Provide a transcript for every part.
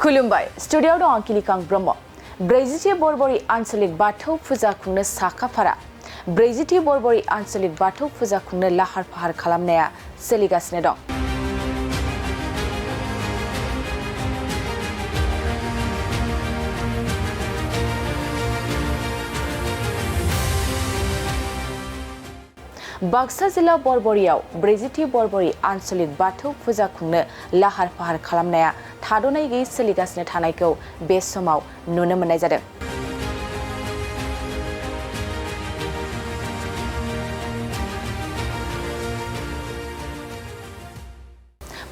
खुलुमबाय स्टुडिय'आव दं आं किलिकां ब्रह्म। ब्रैजिथि बरबरि आनस'लिक बाथौ फुजा खुंनो साखाफारा। ब्रैजिथि बरबरि आनस'लिक बाथौ फुजा खुंनो लाहार फाहार खालामनाया सोलिगासिनो दं। बाक्सा जिल्ला बरबरियाव ब्रैजिथि बरबरि आनस'लिक बाथौ फुजा खुंनो लाहार फाहार खालामनाया थाद'नाय गैयै सोलिगासिनो थानायखौ बे समाव नुनो मोननाय जादों।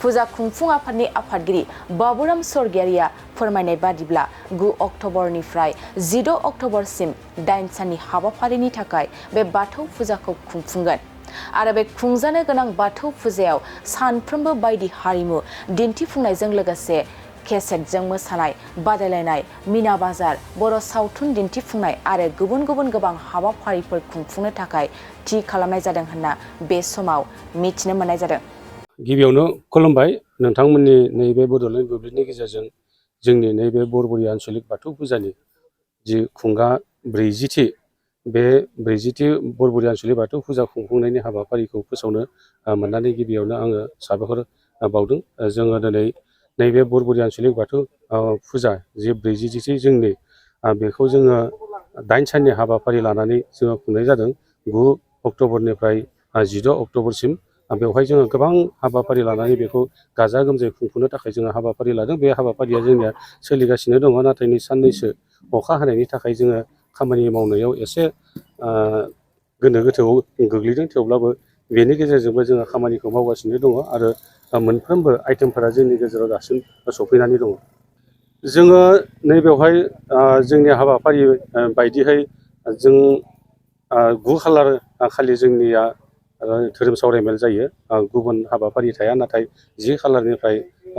फुजा खुंफुं आफादनि आफादगिरि बाबुराम स्वर्गियारिया फोरमायनाय बादिब्ला 9 अक्ट'बरनिफ्राय 16 अक्ट'बरसिम 8 साननि हाबाफारिनि थाखाय बे बाथौ फुजाखौ खुंफुंगोन आरो बे खुंजानो गोनां बाथौ फुजायाव सानफ्रोमबो बायदि हारिमु दिन्थिफुंनायजों लोगोसे केसेटजों मोसानाय बादायलायनाय, मिना बाजार, बर' सावथुन दिन्थिफुंनाय आरो गुबुन गुबुन गोबां हाबाफारिफोर खुंफुंनो थाखाय थि खालामनाय जादों होनना बे समाव मिथिनो मोननाय जादों। गिबियावनो खुलुमबाय नोंथांमोननि नैबे बड'लेण्ड बुब्लिनि गेजेरजों जोंनि नैबे बरबरि आनस'लिक बाथौ फुजानि जि खुंगा 40थि बे 40थि बरबरि आनस'लिक बाथौ फुजा खुंफुंनायनि हाबाफारिखौ फोसावनो मोननानै गिबियावनो आङो साबायखर बावदों। जोङो दिनै नैबे बरबरि आनस'लिक बाथौ फुजा जि 40थि जोंनि बेखौ जोङो 8 साननि हाबाफारि लानानै जोङो खुंनाय जादों। 9 अक्ट'बरनिफ्राय 16 अक्ट'बरसिम बेवहाय जोङो गोबां हाबाफारि लानानै बेखौ गाजा गोमजायै खुंफुंनो थाखाय जोङो हाबाफारि लादों। बे हाबाफारिया जोंनिया सोलिगासिनो दङ, नाथाय नै साननैसो अखा हानायनि थाखाय जोङो खामानि मावनायाव एसे गोनो गोथोआव गोग्लैदों। थेवब्लाबो बेनि गेजेरजोंबो जोङो खामानिखौ मावगासिनो दङ आरो मोनफ्रोमबो आइटेमफोरा जोंनि गेजेराव दासिम सफैनानै दङ। जोङो नैबेवहाय जोंनि हाबाफारि बायदिहाय जों 9 खालार खालि जोंनिया धोरोम सावरायमेल जायो, गुबुन हाबाफारि थाया। नाथाय 10 खालारनिफ्राय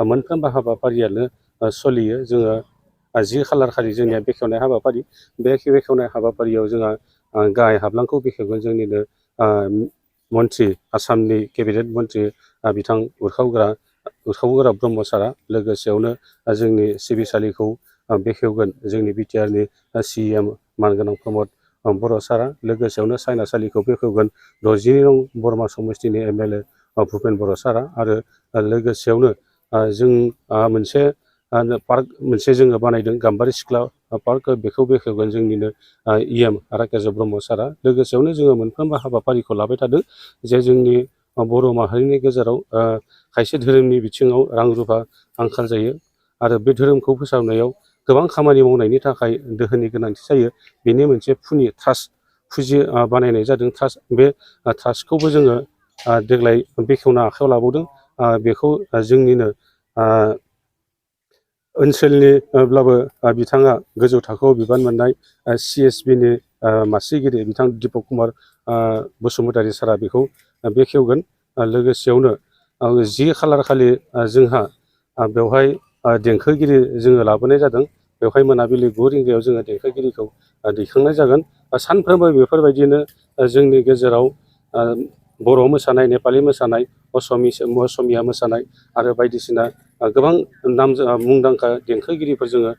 मोनफ्रोमबो हाबाफारियानो सोलियो। जोङो 10 खालार खालि जोंनिया बेखेवनाय हाबाफारि, बे बेखेवनाय हाबाफारियाव जोंहा गाहाय हाब्लांखौ बेखेवगोन जोंनिनो मन्त्रि, आसामनि केबिनेट मन्त्रि बिथां उरखावगोरा ब्रह्म सारा। लोगोसेयावनो जोंनि सिबिसालिखौ बेखेवगोन जोंनि बिटिआरनि CM मानगोनां प्रमद बर' सारा। लोगोसेयावनो सायनासालिखौ बेखेवगोन 62 नं बरमा समस्तिनि MLA भुपेन बर' सारा। आरो लोगोसेयावनो जों मोनसे पार्क जोङो बानायदों, गाम्बारि सिख्ला पार्क, बेखौ बेखेवगोन जोंनिनो EM राकेश ब्रह्म सारा। लोगोसेयावनो जोङो मोनफ्रोमबो हाबाफारिखौ लाबाय थादों जे जोंनि बर' माहारिनि गेजेराव खायसे धोरोमनि बिथिङाव रां रुफा आंखाल जायो आरो बे धोरोमखौ फोसाबनायाव गोबां खामानि मावनायनि थाखाय दोहोननि गोनांथि जायो। बेनि मोनसे फुजि बानायनाय जादों ट्रास्ट। बे ट्रास्टखौबो जोङो देग्लाय बेखेवना आखायाव लाबावदों। बेखौ जोंनिनो ओनसोलनिब्लाबो बिथाङा गोजौ थाखोआव बिबान मोननाय CSBनि मासिगिरि बिथां दिपक कुमार बसुमतारी सारा बेखौ बेखेवगोन। लोगोसेयावनो 10 खालार खालि जोंहा बेवहाय देंखोगिरि जोङो लाबोनाय जादों। बेवहाय मोनाबिलि 9 रिंगायाव जोङो देंखोगिरिखौ दैखांनाय जागोन। सानफ्रोमबो बेफोरबायदिनो जोंनि गेजेराव बर' मोसानाय, नेपालि मोसानाय, असमिया मोसानाय आरो बायदिसिना गोबां मुंदांखा देंखोगिरिफोर जोङो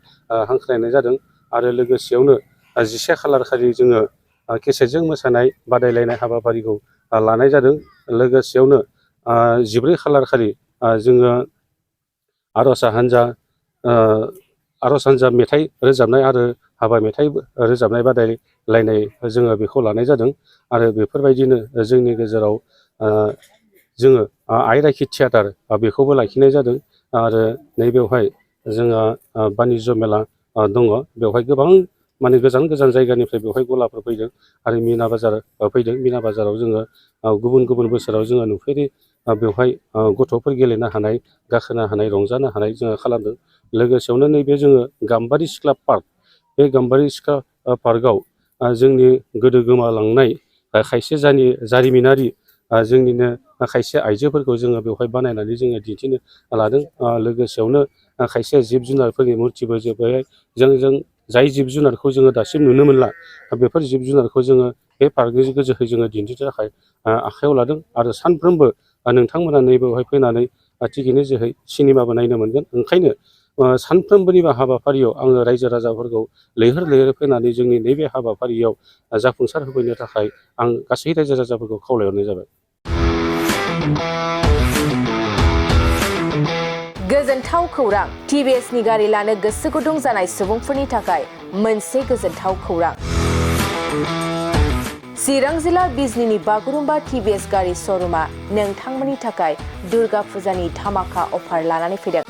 हांख्रायनाय जादों। आरो लोगोसेयावनो 11 खालार खालि जोङो केसेटजों मोसानाय बादायलायनाय हाबाफारिखौ लानाय जादों। लोगोसेयावनो 14 खालार खालि जोङो आर'ज हान्जा मेथाइ रोजाबनाय आरो हाबा मेथाइ रोजाबनाय बादायलायनाय जोङो बेखौ लानाय जादों। आरो बेफोरबायदिनो जोंनि गेजेराव जोङो आइ राखि थियाटार बेखौबो लाखिनाय जादों। आरो नैबेवहाय जोंहा बानिज्य मेला दङ। बेवहाय गोबां गोजान गोजान जायगानिफ्राय बेवहाय गलाफोर फैदों आरो मिना बाजार फैदों। मिना बाजाराव जोङो गुबुन गुबुन बोसोराव जोङो नुफेरि बेवहाय गथ'फोर गेलेनो हानाय, गाखोनो हानाय, रंजानो हानाय जोङो खालामदों। लोगोसेयावनो नैबे जोङो गाम्बारि सिख्ला पार्क, बे गाम्बारि सिख्ला पार्कआव जोंनि गोदो गोमालांनाय खायसे जारिमिनारि जोंनिनो खायसे आइजोफोरखौ जोङो बेवहाय बानायनानै जोङो दिन्थिनो लादों। लोगोसेयावनो खायसे जिब जुनारफोरनि मुर्तिबो बेवहाय जों जाय जिब जुनारखौ जोङो दासिम नुनो मोनला, बेफोर जिब जुनारखौ जोङो बे पार्कनि जोहै जोङो दिन्थिनो थाखाय आखायाव लादों। आरो सानफ्रोमबो नोंथांमोना नैबेवहाय फैनानै टिकेटनि जोहै सिनेमाबो नायनो मोनगोन। ओंखायनो सानफ्रोमबोनिबो हाबाफारियाव आङो रायजो राजाफोरखौ लैहोर लैहोर फैनानै जोंनि नैबे हाबाफारियाव जाफुंसार होफैनो थाखाय आं गासै रायजो राजाफोरखौ खावलायहरनाय जाबाय। गोजोनथाव खौरां। टिभिएसनि गारि लानो गोसो गुदुं जानाय सुबुंफोरनि थाखाय मोनसे गोजोनथाव खौरां। चिरां जिल्ला बिजनीनि बागुरुम्बा टिभिएस गारि श'रुमा नोंथांमोननि थाखाय दुर्गा फुजानि धामाका अफार लानानै फैदों।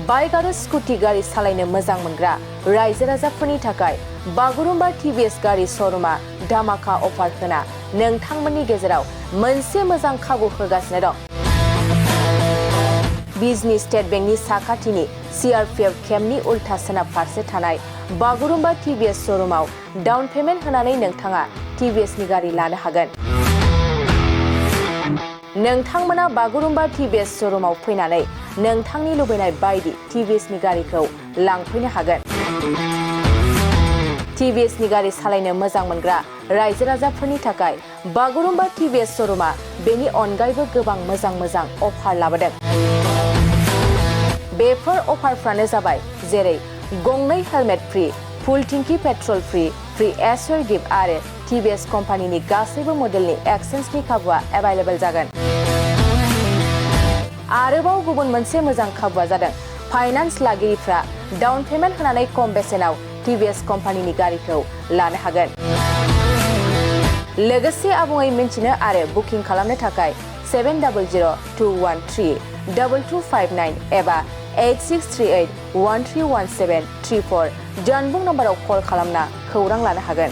बाइक आरो स्कुटि गारि सालायनो मोजां मोनग्रा रायजो राजाफोरनि थाखाय बागुरुम्बा टिभिएस गारि श'रुमा धामाका अफार होना नोंथांमोननि गेजेराव मोनसे मोजां खाबु होगासिनो दं। बिजनी स्टेट बेंकनि साखाथिनि CRPF केम्पनि उल्था सोनाब फारसे थानाय बागुरुम्बा टिभिएस श'रुमाव डाउन पेमेन्ट होनानै नोंथाङा टिभिएसनि गारि लानो हागोन। नोंथांमोना बागुरुम्बा टिभिएस श'रुमाव फैनानै नोंथांनि लुबैनाय बायदि टिभिएसनि गारिखौ लांफैनो हागोन। टिभिएसनि गारि सालायनो मोजां मोनग्रा रायजो राजाफोरनि थाखाय बागुरुम्बा टिभिएस श'रुमा बेनि अनगायैबो गोबां मोजां अफार लाबोदों। बेफोर अफारफ्रानो जाबाय जेरै गंनै हेलमेट फ्री, फुल टिंकी पेट्रल फ्री एसर गिफ्ट आरो टिभिएस कम्पानिनि गासैबो मडेलनि एक्सचेन्जनि खाबुआ एभेलेबल जागोन। आरोबाव गुबुन मोनसे मोजां खाबुआ जादों फाइनान्स लागिरिफ्रा डाउन पेमेन्ट होनानै खम बेसेनाव टिभिएस कम्पानिनि गारिखौ लानो हागोन। लोगोसे आबुङै मिन्थिनो आरो बुकिं खालामनो थाखाय 7002132259 एबा 8638131734 जानबुं नम्बराव कल खालामना खौरां लानो हागोन।